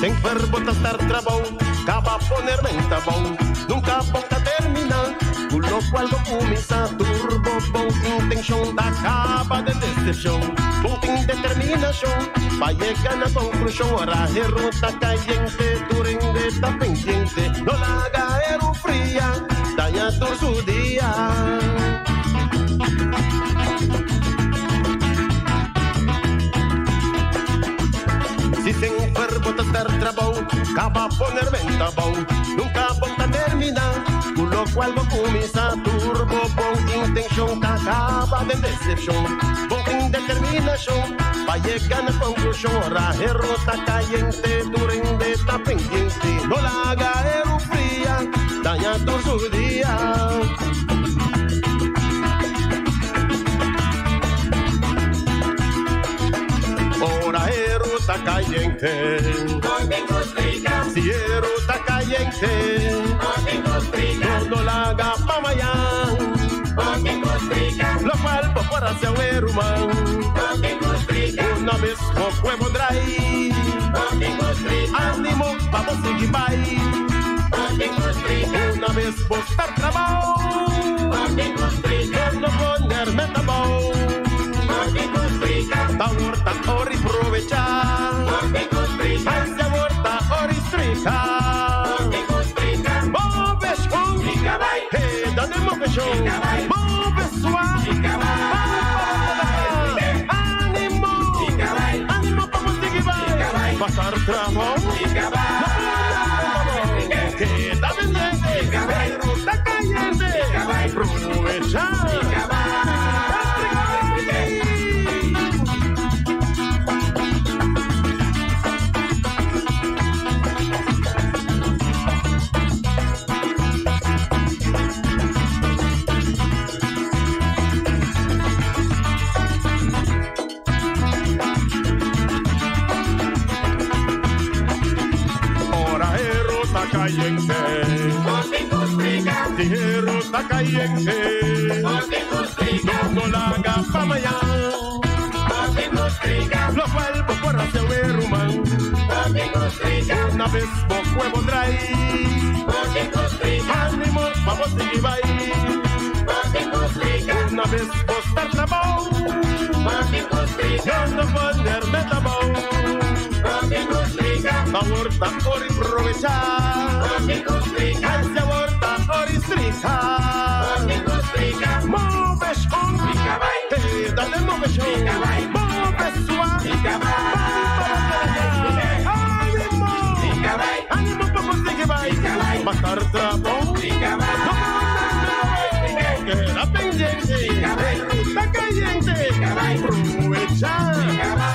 Semper bo ta start trabou, kaba poner menta bou. Nunka bo ta terminá, ku lokual bo kuminsá. Tur bo bon intenshon ta kaba den desepshon. Bo tin determinashon pa yega na konklushon. Ora heru ta kayente, tur hende ta pendiente. No laga heru fria, daña tur su dia. Si semper bo ta start trabou, kaba poner menta bou. Nunka bo ta terminá, ku lokual bo kuminsá. Tur bo bon intenshon ta kaba den desepshon. Bo tin determinashon pa yega na konklushon. Ora heru ta kayente, tur hende ta pendiente. No laga heru fria, daña tur su dia. Ora heru ta kayente. Si heru ta kayente. No no laga pa mayan. Lokual bo por hasi awe ruman. Una bes bo kue bo drai. Animo pa bo sigui bai. Una bes bo start trabou. No no poner meta bou. Ta awor ta ora i probecha. Ai si awor ta ora i strika. Moveshon. Hey, dale moveshon. Move sua. Animo. Animo pa bo sigui bai. Pasar trabou. Keda pendiente. Pero ta cayente. Probecha. Ora heru ta cayente. Si heru ta cayente. No no laga pa mañan. Locual bo por haci awe ruman. Una bes bo cue bo drai. Animo pa bo sigui bai. Una bes bo start trabou. No no poner meta bou. Awor ta ora i probecha. Ai si awor ta ora i strika. Moveshon. Hey, dale moveshon. Move sua. Animo. Animo pa bo sigui bai. Matar trabou. No Keda pendiente. Ta cayente. Probecha. Strika, strika bai.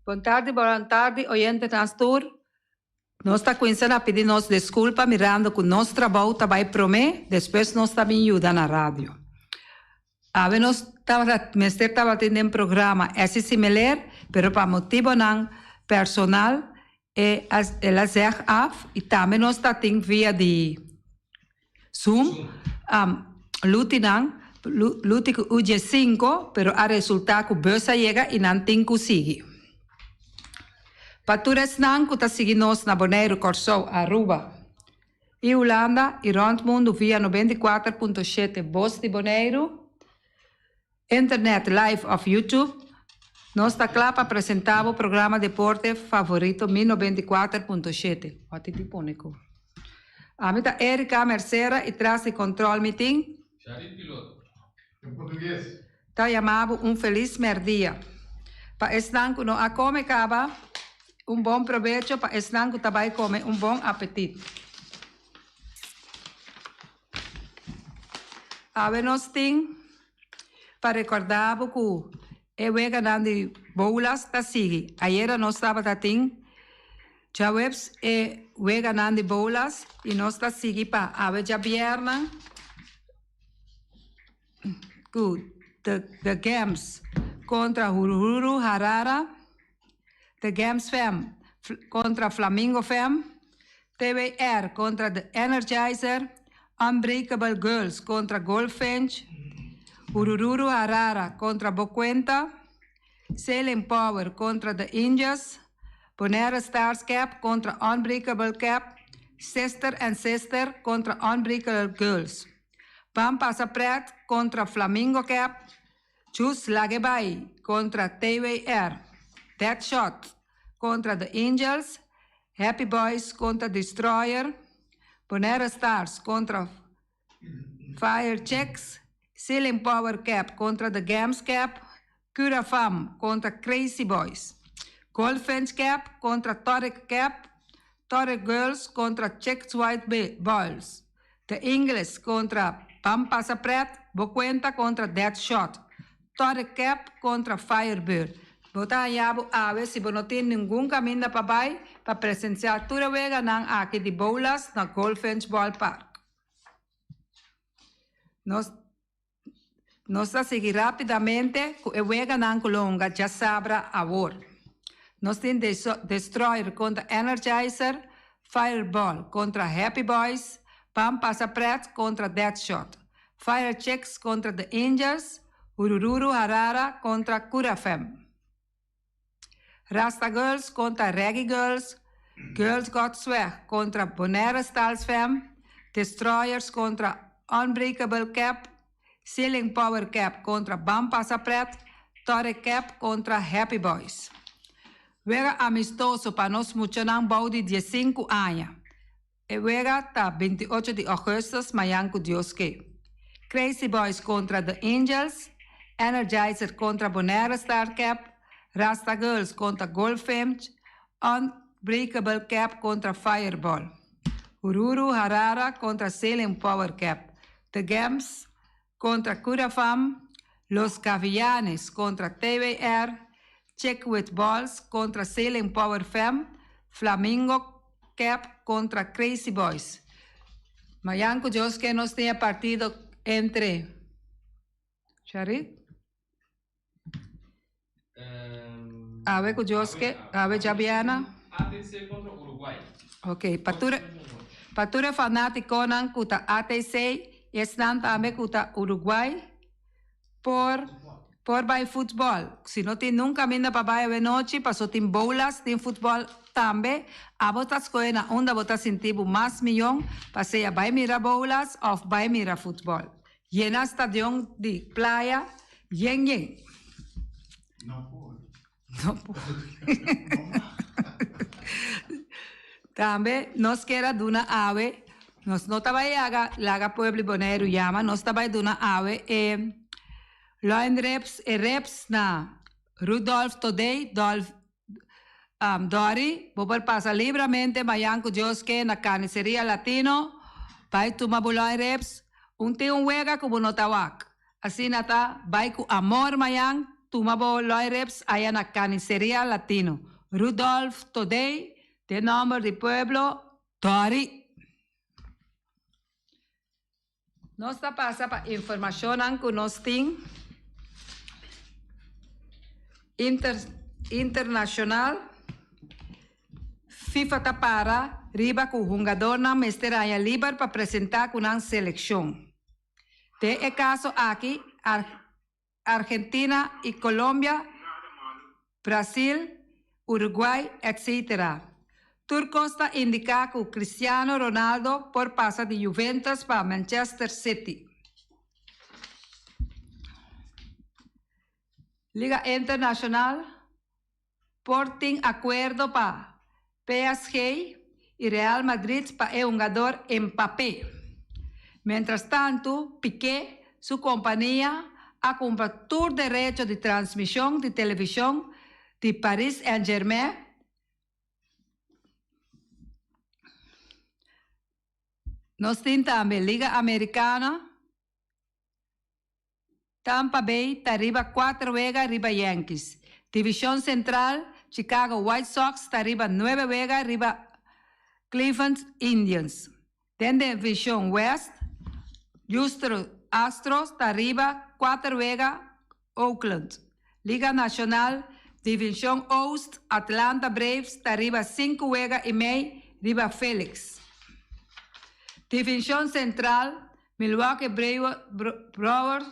Bon tardi, bon tardi oyentenan tur. Nos ta cuinsa na pidi nos desculpa mirando cu nos trabou ta bay prome, despues nos ta bin yuda na radio. Awe nos tabata mester tabatin den programa Essie Similer, pero pa motibonan personal e el a zeg af y tambe nos ta tin via di Zoom Luti nan Luti cu UG cinco pero a resulta cu bus a yega y nan tin cu sigui. Pa tur esnan cu ta sigui nos na Boneiru, Corsou, Aruba y Hulanda y rond mundo via 94.7 Bos di Boneiru, Internet live of YouTube, nos ta cla pa presenta bo programa deporte favorito Mi 94.7. Wat di pone cu? Ami ta Erica Mercera y tras di control mi tin. Sharif Piloto. En portugues. Ta yama bo un feliz merdia. Pa esnan cu no a come caba, un bon probecho, pa esnan cu ta bay come un bon apetit. Awe nos tin pa recorda bo cu e weganan di bolas ta sigui. Ayera nos tabata tin djaweps e weganan di bolas y nos ta sigui pa awe djabiernan cu The Gems contra Huruhuru Harara. The Gems Fam kontra Flamingo Fam, TWR kontra The Energizer, Unbreakable Girls kontra Goldfinch, Hurururu Harara kontra Bocuenta, Sailing Power kontra The Indians, Bonaire Stars Cap kontra Unbreakable Cap, Sister and Sister kontra Unbreakable Girls, Ban Pasa Pret kontra Flamingo Cap, Chus Lage Bai kontra TWR, Deadshot kontra The Angels, Happy Boys kontra Destroyer, Bonaire Stars kontra Fire Chicks, Ceiling Power Cap kontra The Gams Cap, Cura Fam kontra Crazy Boys, Goldfinch Cap kontra Toric Cap, Toric Girls kontra Chicks White Boys. The Ingles kontra Ban Pasa Pret, Bo Kuenta kontra Dead Shot, Torre Cap kontra Firebird. Bo ta haña bo awe si bo no tin ningun kaminda pa bai pa presensiá tur e weganan aki di boulas na Goldfinch Ballpark. Nos Nos ta sigui rápidamente ku e weganan ku lo hunga djasabra awor. Nos tin Destroyer kontra Energizer, Fireball kontra Happy Boys, Ban Pasa Pret kontra Deadshot, Fire Chicks kontra The Angels, Hurururu Harara kontra Curafem. Rasta Girls kontra Reggae Girls, Girls Got Swag kontra Bonaire Styles Fam, Destroyers kontra Unbreakable Cap, Ceiling Power Cap kontra Ban Pasa Pret, Torre Cap kontra Happy Boys. Wega amistoso pa nos muchanan bou di diesinku aña. E wega ta 28 di augustus mañan ku Dios ke. Crazy Boys kontra The Angels, Energizer kontra Bonaire Star Cap, Rasta Girls kontra Goldfinch, Unbreakable Cap kontra Fireball. Hururu Harara kontra Sailing Power Cap, The Gems kontra Curafam, Los Gavianes kontra TWR, Chick with Balls kontra Sailing Power Fam, Flamingo Cap kontra Crazy Boys. Mayan ku Dios ke nos tin e partido entre Charit? Awe ku Dios ke, awe djabièrnè. ATC kontra Uruguay. Ok, pa tur pa tur e fanátikonan ku ta ATC i esnan tambe ku ta Uruguay por por bai futbòl. Si no tin nun kaminda pa bai awe nochi paso tin boulas, tin futbòl tambe, abo ta skohe na unda bo ta sinti bo mas miyon pa sea bai mira boulas òf bai mira futbòl. Yena stadion di Playa yen yen. No por. No por. Tambe nos kier a duna awe, nos no ta bai haga laga pueblo di Boneiru yama, nos ta bai duna awe e loin reps, e reps na Rudolf Todey, Dolf Dori, bo por pasa libramente mayan ku Dios ke na Carniceria Latino, bai tuma bo loin reps, un tin un wega ku bo no ta wak. Asina ta, bai ku amor mayan. tuma bo loiribs aya na Carniceria Latino. Rudolf Todey, den nomber di pueblo, Tori. Nos ta pasa pa informacionnan cu nos tin inter internacional. FIFA ta para riba cu hungadornan mester haña liber pa presenta cu nan seleccion. Den e caso aki Ar Argentina y Colombia, Brasil, Uruguay, etc. Tur cos ta indica cu Cristiano Ronaldo por pasa di Juventus pa Manchester City. Liga Internacional por tin acuerdo pa PSG y Real Madrid pa e hungador Mbappé. Mientras tanto, Piqué su compania a cumpra tur derecho di transmision di television di Paris Saint-Germain. Nos tin tambe Liga Americana. Tampa Bay ta riba cuater wega riba Yankees. Division Central, Chicago White Sox ta riba nuebe wega riba Cleveland Indians. Den Division West, Houston Astros ta riba cuater wega Oakland. Liga Nacional, Division Oost, Atlanta Braves ta riba cinco wega y mei riba Felix. Division Central, Milwaukee Brewers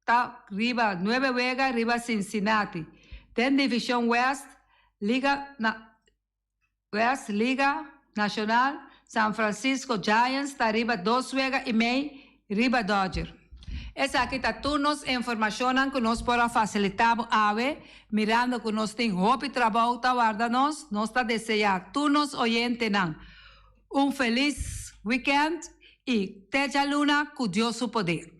ta riba nuebe wega riba Cincinnati. Den Division West, Liga West Liga Nacional, San Francisco Giants ta riba dos wega y mei riba Dodger. Esaki ta tur nos informacionnan cu nos por a facilita bo awe, mirando cu nos tin hopi trabou ta warda nos, nos ta desea tur nos oyentenan un feliz weekend y te djaluna cu Dios su poder.